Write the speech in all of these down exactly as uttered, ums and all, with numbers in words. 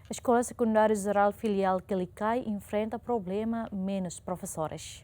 Eskola Sekundáriu Jerál Filiál Quelicai enfrenta problema menus profesores.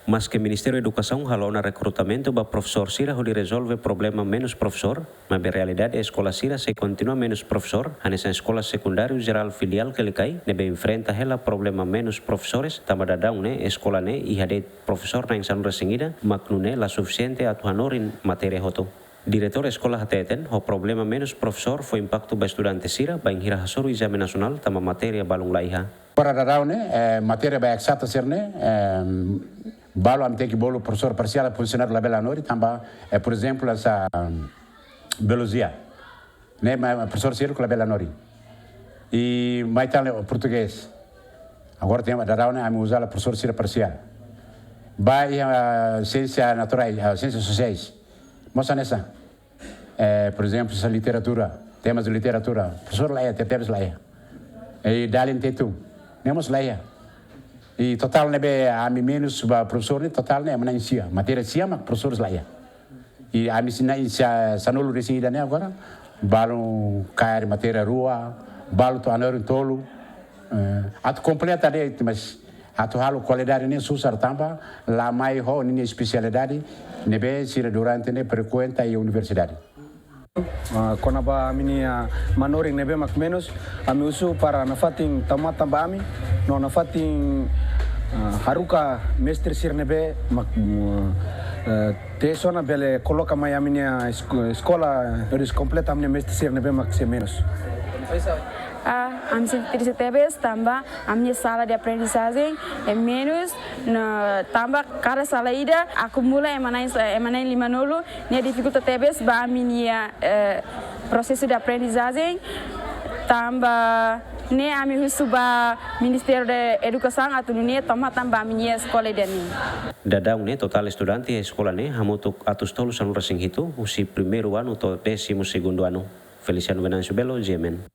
Maske Ministériu Edukasaun halo ona rekrutamentu ba profesór sira hodi rezolve problema menus profesór, maibé realidade eskola sira sei kontinua menus profesór, hanesan Eskola Sekundáriu Jerál Filiál Quelicai, ne'ebé enfrenta hela problema menus profesores, tanba daudaun ne'e eskola ne'e iha de'it profesór na'in sanulu-resin-ida, mak nune'e la sufisiente atu hanorin matéria hotu. Diretór eskola hateten, ho problema menus profesór fó impaktu ba estudante sira, bainhira hasoru ezame nasionál, tanba matéria balun laiha. Agora daudaun ne'e, eh, matéria ba ezata sira-ne'e, eh, balu ami tenke bolu profesór parsiál, funsionáriu labele hanorin, tanba, eh, por ezemplu, hanesan biolojia. Ne'e, ma-, profesór sira labele hanorin. I mai tan ne'e portugés. Agora tenke daudaun ne'e ami uza hela profesór sira parsiál. Ba iha, ah, siénsia naturais, ah, siénsias sosiais. Mós hanesan. Eh, por ezemplu, hanesan literatura, temas de literatura, profesór laiha, tebetebes laiha. I dalen Tetun, ne'e mós laiha. I totál ne'ebé ami menus ba profesór ne'e, totál ne'e ema na'in sia, matéria sia mak profesores laiha. I ami sei na'in sa-, sanulu-resin-ida ne'e agora, balu kaer matéria rua, balu to'o hanorin tolu. Eh, atu kompleta de'it, mas atu halo kualidade ne'e susar tanba la mai ho ninia espesialidade ne'ebé sira durante ne'e frekuenta iha universidade. Ah, kona-ba ami-nia manorin ne'ebé mak menus, ami husu para nafatin tau matan ba ami, no nafatin, ah, haruka mestre sira ne'ebé mak, mm, eh, tee sona bele koloka mai ami-nia esko-, eskola, hodi kompleta ami-nia mestre sira ne'ebé mak sei menus. Ah, ami sente triste tebes, tanba ami-nia sala de aprendizajen ne'e menus, no tanba kada sala ida akumula ema na'in, ema na'in limanulu, ne'e difikulta tebes ba ami-nia, eh, prosesu de aprendizajen, tanba ne'e ami husu ba Ministériu Edukasaun atu nune'e tau matan ba ami-nia eskola ida-ne'e. Daudaun ne'e totál estudante eskola ne'e hamutuk atus tolu sanulu-resin-hitu, husi primeiru anu to'o désimu segundu anu. Feliciano Venâncio Belo, G M N.